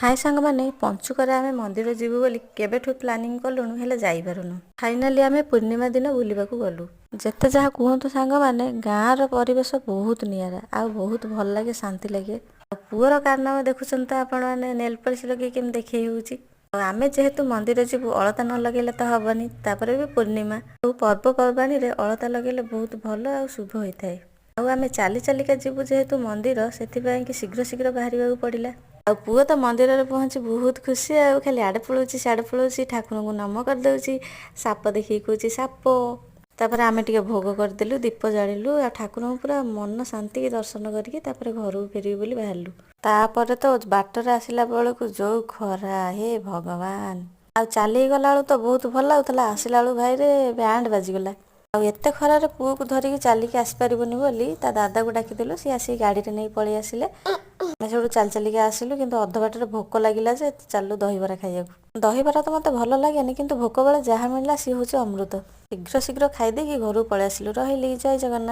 ହାଏ ସାଙ୍ଗମାନେ, ପଞ୍ଚୁକରେ ଆମେ ମନ୍ଦିର ଯିବୁ ବୋଲି କେବେଠୁ ପ୍ଲାନିଂ କଲୁଣୁ, ହେଲେ ଯାଇପାରୁନୁ। ଫାଇନାଲି ଆମେ ପୂର୍ଣ୍ଣିମା ଦିନ ବୁଲିବାକୁ ଗଲୁ। ଯେତେ ଯାହା କୁହନ୍ତୁ ସାଙ୍ଗମାନେ, ଗାଁର ପରିବେଶ ବହୁତ ନିଆରା ଆଉ ବହୁତ ଭଲ ଲାଗେ, ଶାନ୍ତି ଲାଗେ। ଆଉ ପୁଅର କାରନାମା ଦେଖୁଛନ୍ତି ତ ଆପଣମାନେ, ନେଲ୍ ପଲିସ୍ ଲଗେଇ କେମିତି ଦେଖେଇ ହେଉଛି। ଆଉ ଆମେ ଯେହେତୁ ମନ୍ଦିର ଯିବୁ, ଅଳତା ନ ଲଗେଇଲେ ତ ହବନି। ତାପରେ ବି ପୂର୍ଣ୍ଣିମା ଆଉ ପର୍ବପର୍ବାଣିରେ ଅଳତା ଲଗେଇଲେ ବହୁତ ଭଲ ଆଉ ଶୁଭ ହୋଇଥାଏ। ଆଉ ଆମେ ଚାଲି ଚାଲିକା ଯିବୁ ଯେହେତୁ ମନ୍ଦିର, ସେଥିପାଇଁ କି ଶୀଘ୍ର ଶୀଘ୍ର ବାହାରିବାକୁ ପଡ଼ିଲା। ଆଉ ପୁଅ ତ ମନ୍ଦିରରେ ପହଞ୍ଚି ବହୁତ ଖୁସି, ଆଉ ଖାଲି ଆଡ଼େ ପଳଉଛି, ସିଆଡ଼େ ପଳଉଛି, ଠାକୁରଙ୍କୁ ନମ କରିଦେଉଛି, ସାପ ଦେଖିକି କହୁଛି ସାପ। ତାପରେ ଆମେ ଟିକେ ଭୋଗ କରିଦେଲୁ, ଦୀପ ଜାଳିଲୁ ଆଉ ଠାକୁରଙ୍କୁ ପୁରା ମନ ଶାନ୍ତିକି ଦର୍ଶନ କରିକି ତାପରେ ଘରକୁ ଫେରିବୁ ବୋଲି ବାହାରିଲୁ। ତାପରେ ତ ବାଟରେ ଆସିଲା ବେଳକୁ ଯୋଉ ଖରା, ହେ ଭଗବାନ! ଆଉ ଚାଲିକି ଗଲାବେଳକୁ ତ ବହୁତ ଭଲ ଲାଗୁଥିଲା, ଆସିଲା ବେଳକୁ ଭାଇରେ ବ୍ୟାଣ୍ଡ ବାଜିଗଲା। ଆଉ ଏତେ ଖରାରେ ପୁଅକୁ ଧରିକି ଚାଲିକି ଆସିପାରିବୁନି ବୋଲି ତା ଦାଦାକୁ ଡାକିଦେଲୁ। ସିଏ ଆସିକି ଗାଡ଼ିରେ ନେଇ ପଳେଇ ଆସିଲେ। ଆମେ ସେଠୁ ଚାଲି ଚାଲିକି ଆସିଲୁ, କିନ୍ତୁ ଅଧ ବାଟରେ ଭୋକ ଲାଗିଲା ଯେ ଚାଲୁ ଦହିବରା ଖାଇବାକୁ। ଦହିବରା ତ ମୋତେ ଭଲ ଲାଗେନି, କିନ୍ତୁ ଭୋକ ବେଳେ ଯାହା ମିଳିଲା ସିଏ ହେଉଛି ଅମୃତ। ଶୀଘ୍ର ଶୀଘ୍ର ଖାଇଦେଇକି ଘରକୁ ପଳେଇ ଆସିଲୁ। ରହିଲି, ଜୟ ଜଗନ୍ନାଥ।